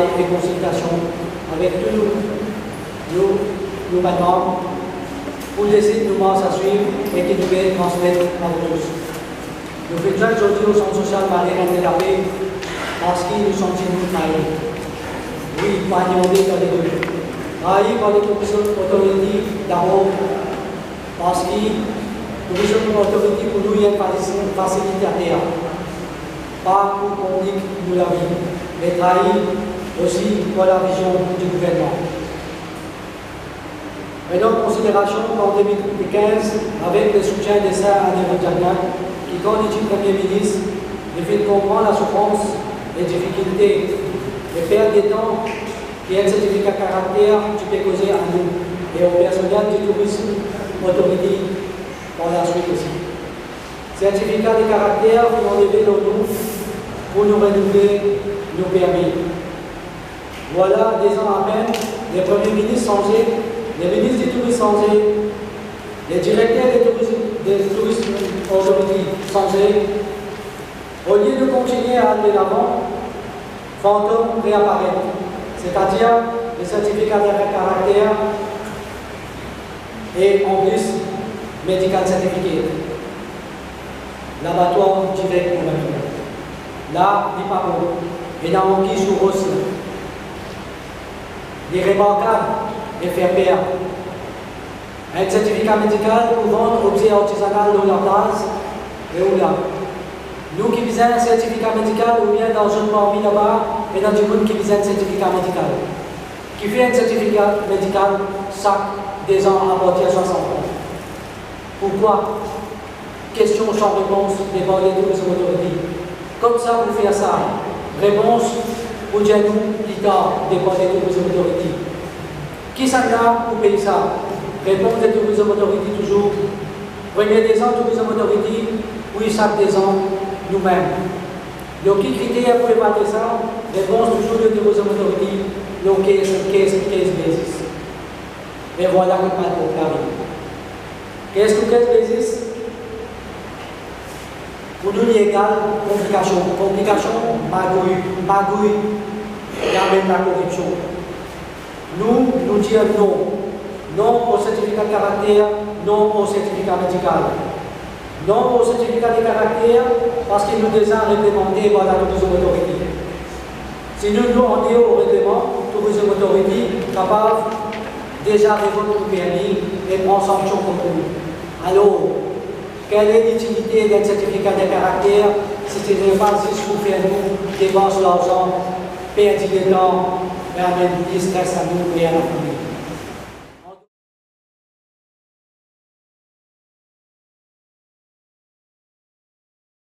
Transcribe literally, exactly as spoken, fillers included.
e konsiltasion avek tou nou, nou, nou bann manb pou desid nou mars a swiv e ki nou pe transmet a zot tous. Nou finn zwenn zordi o sant sosial Maler Enn Lape parski nou santi nou trayi. Wi, pa enn de dan le de. Trayi par le Tourism Authority dabor, parski Tourism Authority pou nou li enn fasi-, fasilitater, pa pou konplik nou lavi, me trayi osi par lavizion di gouvernman. Pran an konsiderasion an de mil kinz, avek le soutien de Sir Anne Evans Jacquelin, ki kan li ti Premie Minis, li finn konpran lasoufrans e difikilte e pert de tan ki enn sertifika karakter ti pe koze a nou e o personel di Tourism Authority par laswit osi. Sertifika de karakter finn anleve lor nou pou nou renouvle nou permi. Vwala, de zan apenn, le Premie Minis sanze, le Minis di Tourism sanze, le direkter de Tourism, de Tourism Authority sanze. Olie nou kontigne al de lavan, fantom reaparet, setadir le sertifika de karakter e anplis medical certificate. Labatwar direk pou lavi. La, li pa bon. Ena anki sou ros la. Li remarkab e fer per. Enn sertifika medikal pou vann obze artizanal lor lapaz e ou la. Nou ki bizin sertifika medikal oubien dan zot parmi laba, ena dimoun ki bizin sertifika medikal. Kifer enn sertifika medikal sak de zan apartir swasant an? Poukwa? Kestion san repons depar de Tourism Authority. Koumsa pou fer sa, repons pou dir nou pli tar depar de Tourism Authority. Kisannla pou pey sa? Repons de Tourism Authority touzour, premie de zan Tourism Authority, wi, sak de zan noumem. Lor ki kriter pou evalye sa? Repons touzour de Tourism Authority, lor case, case, case basis. E vwala kot bann pep la vini. Case to case basis, pou nou li egal konplikasion, konplikasion, magouy, magouy, e amenn lakoripsion. Nou, nou dir non. Non o sertifika karakter, non o sertifika medikal. Non o sertifika de karakter, parski nou deza reglemante par la Tourism Authority. Si nou, nou andeor regleman, Tourism Authority kapav deza revok nou permi e pran sanksion kont nou. Alor, kale litilite d'enn sertifika de karakter si se pa zis pou fer nou depans larzan, perdi letan, e amenn plis stres a nou e a lafami?